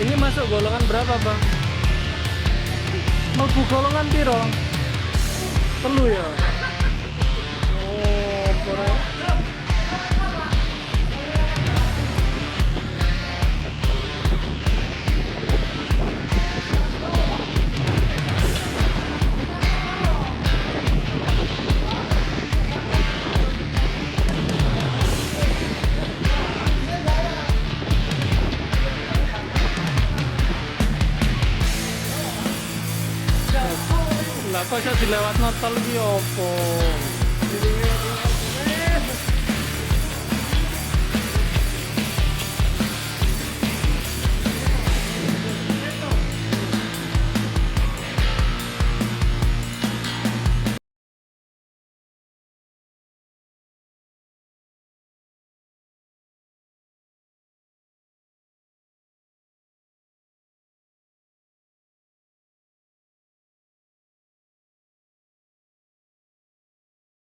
Ini masuk golongan berapa, Bang? Mlebu golongan piro? 3 ya? Oh, poro. Lah, kok iso dilewatno tol iki opo?